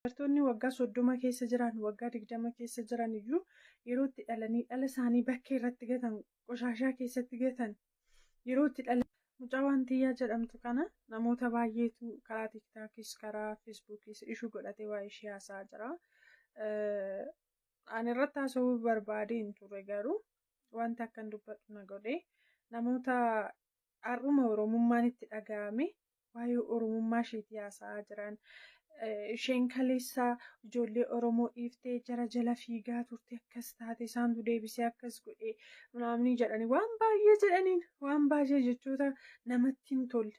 Dubartoonni waggaa 30 keessa jiran, waggaa 20 keessa jiran iyyuu yeroo itti dhalanii dhala isaanii bakkee irratti gatan, qoshaashaa keessatti gatan, yeroo itti dhala. Mucaa Waantiyyaa jedhamtu kana namoota baay'eetu karaa TikTokis karaa Facebookis ishuu godhatee waa'ee ishee haasa'aa jira. Ani irratti haasa'uu barbaadee hin turre, garuu wanta akkan dubbadhu na godhe. Namoota har'uma Oromummaan itti dhaga'ame waa'ee Oromummaa isheetii haasa'aa jiran. Isheen kaleessa ijoollee Oromoo dhiiftee jara jala fiigaa turte, akkas taate, isaantu deebisee akkas godhe naamni jedhanii waan baay'ee jedhaniin, waan baay'ee jechoota namatti hin tolle.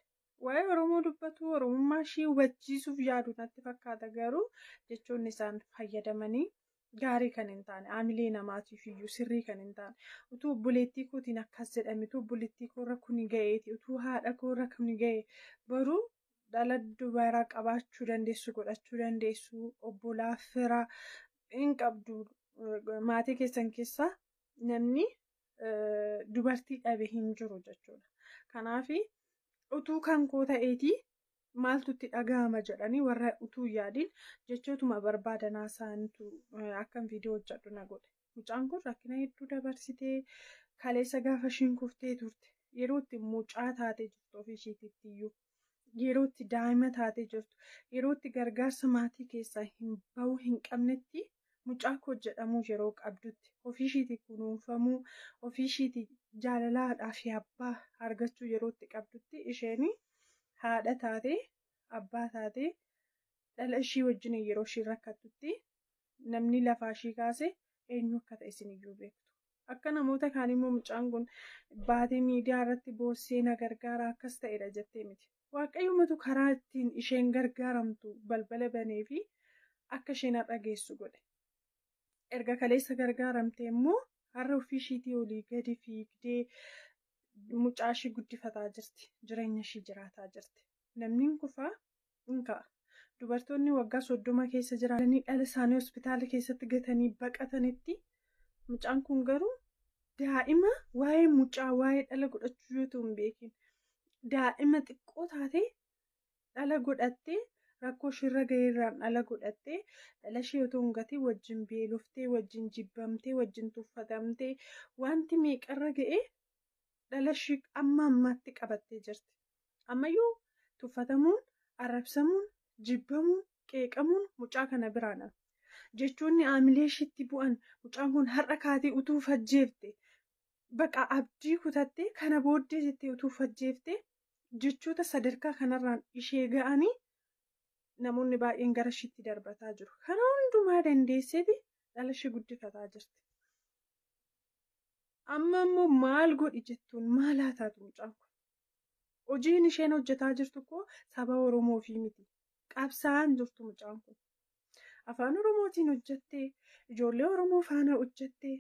Waa'ee Oromoo dubbatu, Oromummaa ishee hubachiisuuf yaadu natti fakkaata, garuu jechoonni isaan fayyadamanii gaarii kan hin taane, haamilee namaatiif iyyuu sirrii kan hin taane. Utuu obboleettii kootiin akkas jedhame, utuu obboleettii koorra kuni ga'eeti, utuu haadha koorra kuni ga'e, baruu dhala dubaraa qabaachuu dandeessu, godhachuu dandeessu, obbolaa fira hin qabdu. Maatii keessan keessaa namni dubartii dhabe hin jiru jechuudha. Kanaaf utuu kan koo ta'eetii maaltu itti dhaga'ama jedhanii warra utuu yaadiin jechootuma barbaadan haasa'antu akkan viidiyoo hojjedhu na godhe. Mucaan kun rakkina hedduu dabarsitee, kaleessa gaafa ishiin kuftee turte, yeroo itti mucaa taatee jirtu, ofii isheetitti iyyuu yeroo itti daa'ima taatee jirtu, yeroo itti gargaarsa maatii keessaa hin bahuu hin qabnetti, mucaa koo jedhamuu yeroo qabdutti, ofii isheetii kunuunfamuu, ofii isheetii jaalalaadhaa fi abbaa argachuu yeroo itti qabdutti, isheen haadha taatee abbaa taatee dhala ishii wajjin yeroo ishiin rakkattutti namni lafaa ishii kaase eenyu akka ta'e isin iyyuu beektu. Akka namoota kaan immoo mucaan kun baatee miidiyaa irratti boossee na gargaara akkas ta'edha jettee miti. Waaqayyumatu karaa ittiin isheen gargaaramtu balbala banee fi akka isheen har'a geessu godhe. Erga kaleessa gargaaramte immoo har'a ofii ishiitii olii gadi fiigdee mucaa ishii guddifataa jirti. Jireenya ishii jiraataa jirti. Namni hin kufaa, hin ka'a. Dubartoonni waggaa 30 keessa jiranii dhala isaanii hospitaala keessatti gatanii baqatanitti, mucaan kun garuu daa'ima waa'ee mucaa, waa'ee dhala godhachuu yoo ta'u hin beekin, daa'ima xiqqoo taatee dhala godhattee, rakkoo ishirra ga'eerraan dhala godhattee, dhala ishee otoo hin gatiin wajjin beeloftee, wajjin jibbamtee, wajjin tuffatamtee, wanti meeqarra ga'ee dhala ishee amma ammaatti qabattee jirti. Ammayyuu tuffatamuun, arrabsamuun, jibbamuun, qeeqamuun mucaa kana biraa nama. Jechoonni haamilee ishiitti bu'an, mucaan kun har'a kaatee utuu fajjeefte, baqa abdii kutattee kana booddee jettee utuu fajjeefte, jechoota sadarkaa kanarraan ishee ga'anii namoonni baay'een gara ishiitti darbataa jiru. Kana hundumaa dandeesseeti dhala ishee guddifataa jirti. Amma immoo maal godhi jettuun, maal haa taatu mucaan kun? Hojiin isheen hojjetaa jirtu koo saba Oromoo fi miti. Qabsaa'aan jirtu mucaan kun. Afaan Oromootiin hojjettee, ijoollee Oromoo faana hojjettee,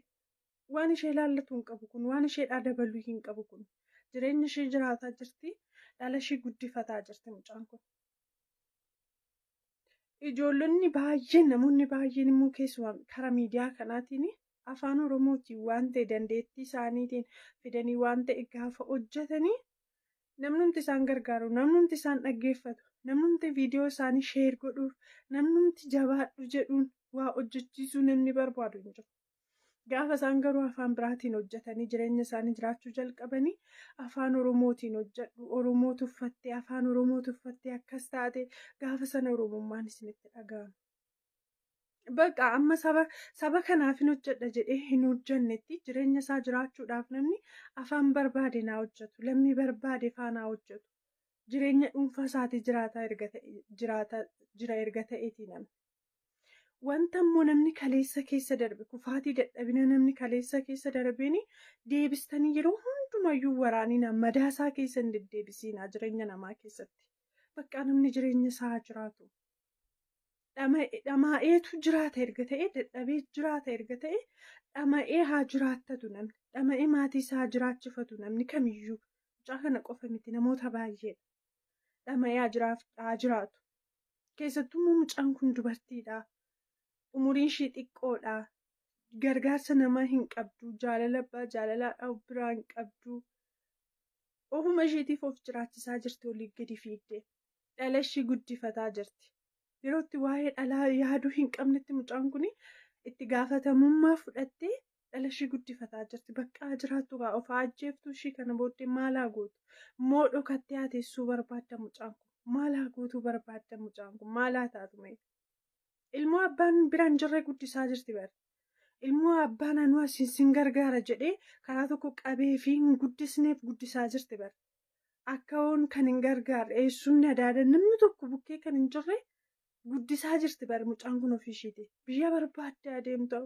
waan ishee ilaallatu hin qabu kun, waan isheedhaa dabaluu hin qabu kun. Jireenya ishee jiraataa jirti, dhala ishee guddifataa jirti mucaan kun. Ijoollonni baay'een, namoonni baay'een immoo keessumaa karaa miidiyaa kanaatiin afaan Oromootiin waan ta'e dandeettii isaaniitiin fidanii waan ta'e gaafa hojjetanii, namnumti isaan gargaaru, namnumti isaan dhaggeeffatu, namnumti viidiyoo isaanii share godhuuf, namnumti jabaadhu jedhuun waa hojjechiisuu namni barbaadu hin jiru. Gaafa isaan garuu afaan biraatiin hojjetanii jireenya isaanii jiraachuu jalqabanii, afaan Oromootiin hojjedhu, Oromoo tuffattee, afaan Oromoo tuffattee akkas taate, gaafa sana Oromummaan isinitti dhaga'ama. Bakka amma saba kanaaf hin hojjedha jedhee hin hojjennetti, jireenya isaa jiraachuudhaaf namni afaan barbaade naa hojjetu, lammii barbaade faanaa hojjetu. Jireenya dhuunfaa isaatii jiraataa erga ta'e, jiraataa jira erga ta'eeti namni. Wanta immoo namni kaleessa keessa darbe, kufaatii dadhabina namni kaleessa keessa darbeen deebistanii yeroo hundumayyuu waraanina madaasaa keessa hin deddeebisiinaa jireenya namaa keessatti. Bakka namni jireenya isaa jiraatu. Dhamaa'eetu jiraata erga ta'e, dadhabee jiraata erga ta'e, dhama'ee haa jiraattatu namni. Dhama'ee maatii isaa jiraachifatu namni kamiyyuu. Mucaa kana qofa miti, namoota baay'eedha. Dhama'ee haa jiraatu. Keessattuu immoo mucaan kun dubartiidha. Umuriin ishii xiqqoodha. Gargaarsa namaa hin qabdu. Jaalala abbaa, jaalala haadhaa of biraa hin qabdu. Ofuma isheetiif of jiraachisaa jirti olii gadi fiigdee. Dhala ishii guddifataa jirti. Yeroo itti waa'ee dhalaa yaaduu hin qabnetti mucaan kun itti gaafatamummaa fudhattee dhala ishii guddifataa jirti. Bakka jiraattu gaa of ajjeeftuu ishii kana booddee maal haa gootu? Moo dhokattee haa teessuu barbaadda mucaan kun? Maal haa gootuu barbaadda mucaan kun? Maal haa taatu mee? Ilmoo abbaan biraan jirre guddisaa jirti bara. Ilmoo abbaan anuu asiin sin gargaara jedhee karaa tokko qabee fi hin guddisneef guddisaa jirti bara. Akka hoon kan hin gargaarre, eessumni adaada namni tokko bukkee kan hin jirre guddisaa jirti bara mucaan kun ofii ishiiti. Biyya barbaadde adeemtu,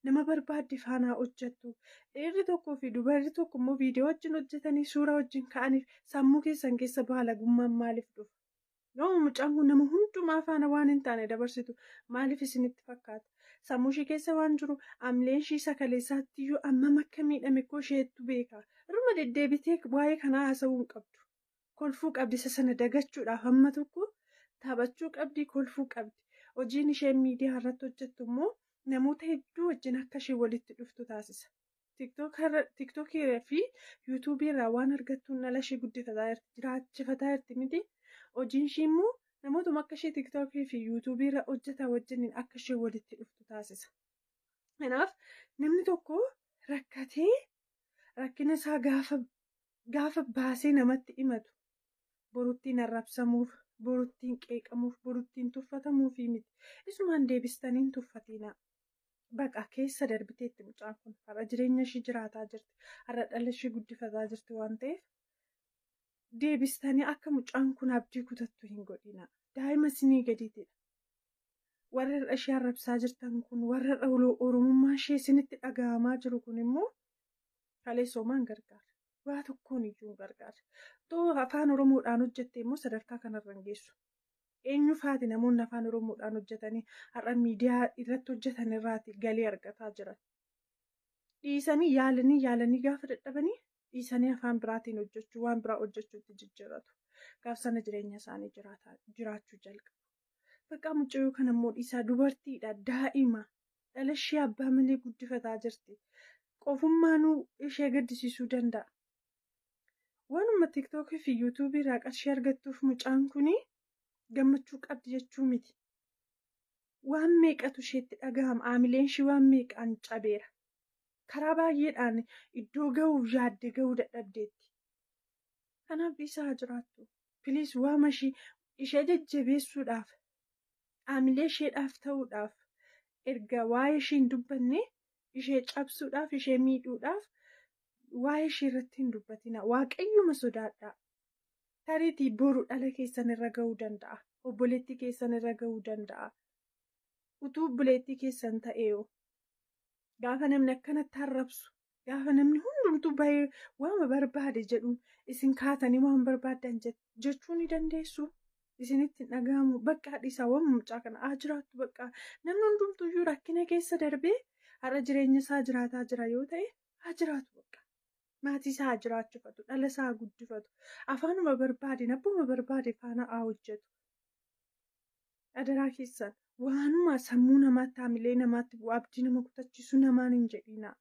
nama barbaadde faanaa hojjettu. Dhiirri tokkoo fi dubarri tokko immoo viidiyoo wajjin hojjetanii suuraa wajjin ka'aniif sammuu keessan keessa baalagummaan maaliif dhufa? Yoo mucaan kun nama hundumaa faana waan hin taane dabarsitu maaliif isinitti fakkaata? Sammuu ishee keessa waan jiru, amileen ishii sakaleessaatti iyyuu ammam akka miidhame koo isheettu beeka. Irruma deddeebitee waa'ee kanaa haasa'uu hin qabdu. Kolfuu qabdi, isa sana dagachuudhaaf hamma tokko taphachuu qabdi, kolfuu qabdi. Hojiin isheen miidiyaa irratti hojjettu immoo namoota hedduu wajjin akka isheen walitti dhuftu taasisa. TikTokii fi YouTubeii irraa waan argattuun dhala ishee guddifataa jirti, jiraachifataa jirti miti. Hojiin ishii immoo namootuma akka ishee TikTokii fi YouTubeii irra hojjetan wajjiniin akka isheen walitti dhuftu taasisa. Kanaaf namni tokko rakkatee rakkina isaa gaafa baasee namatti himatu boruttiin arrabsamuuf, boruttiin qeeqamuuf, boruttiin tuffatamuufi miti. Isumaan deebistanii hin tuffatinaa. Baqa keessa darbiteetti mucaan kun har'a jireenya ishii jiraataa jirti. Har'a dhala ishii guddifataa jirti waan ta'eef deebistanii akka mucaan kun abdii kutattu hin godhina. Daa'ima isinii gadiitidha. Warra har'a ishee arrabsaa jirtan kun, warra har'a Oromummaa ishee isinitti dhaga'amaa jiru kun immoo kaleessoomaan gargaara. Waa tokkoon iyyuu hin gargaara. Too afaan Oromoodhaan hojjette immoo sadarkaa kanarra hin geessu. Eenyu faati namoonni afaan Oromoodhaan hojjetanii har'a miidiyaa irratti hojjetan irraati galii argataa jiran? Dhiisanii yaalanii yaalanii gaafa dadhabanii dhiisanii afaan biraatiin hojjechuu, waan biraa hojjechuutti jijjiirratu. Gaaf sana jireenya isaanii jiraachuu jalqabu. Bakka mucayyoo kana immoo dhiisaa, dubartiidha, daa'ima dhala ishee abbaa malee guddifataa jirti. Qofummaanuu ishee gaddisiisuu danda'a. Waanuma TikTokii fi YouTubeii irraa qarshii argattuuf mucaan kuni gammachuu qabdi jechuu miti. Waan meeqatu isheetti dhaga'ama. Aamileen ishii waan meeqaan cabeera. Karaa baay'eedhaan iddoo ga'uuf yaadde ga'uu dadhabdeetti. Kanaaf dhiisaa haa jiraattu. Please, waama ishee jajjabeessuudhaaf, aamilee isheedhaaf ta'uudhaaf, erga waa'ee ishee hin dubbanne ishee cabsuudhaaf, ishee miidhuudhaaf waa'ee ishee irratti hin dubbatina. Waaqayyuma sodaadhaa. Tariitii boru dhala keessan irra ga'uu danda'a. Obboleettii keessan irra ga'uu danda'a. Utuu obboleettii keessan ta'eeyo gaafa namni akkanatti arrabsu, gaafa namni hundumtuu bahee waama barbaade jedhuun isin kaatanii waan barbaaddan jechuu ni dandeessu. Isinitti hin dhaga'amu. Bakka dhiisaa, waan mucaa kana haa jiraattu. Bakka namni hundumtuyyuu rakkina keessa darbee har'a jireenya isaa jiraataa jira yoo ta'e haa jiraatu bakka. Maatii isaa haa jiraachifatu, dhala isaa haa guddifatu. Afaanuma barbaade, abbuma barbaade faana haa hojjetu. Adaraa keessan, waanuma sammuu namaatti, haamilee namaatti bu'u, abdii nama kutachiisu namaan hin jedhina.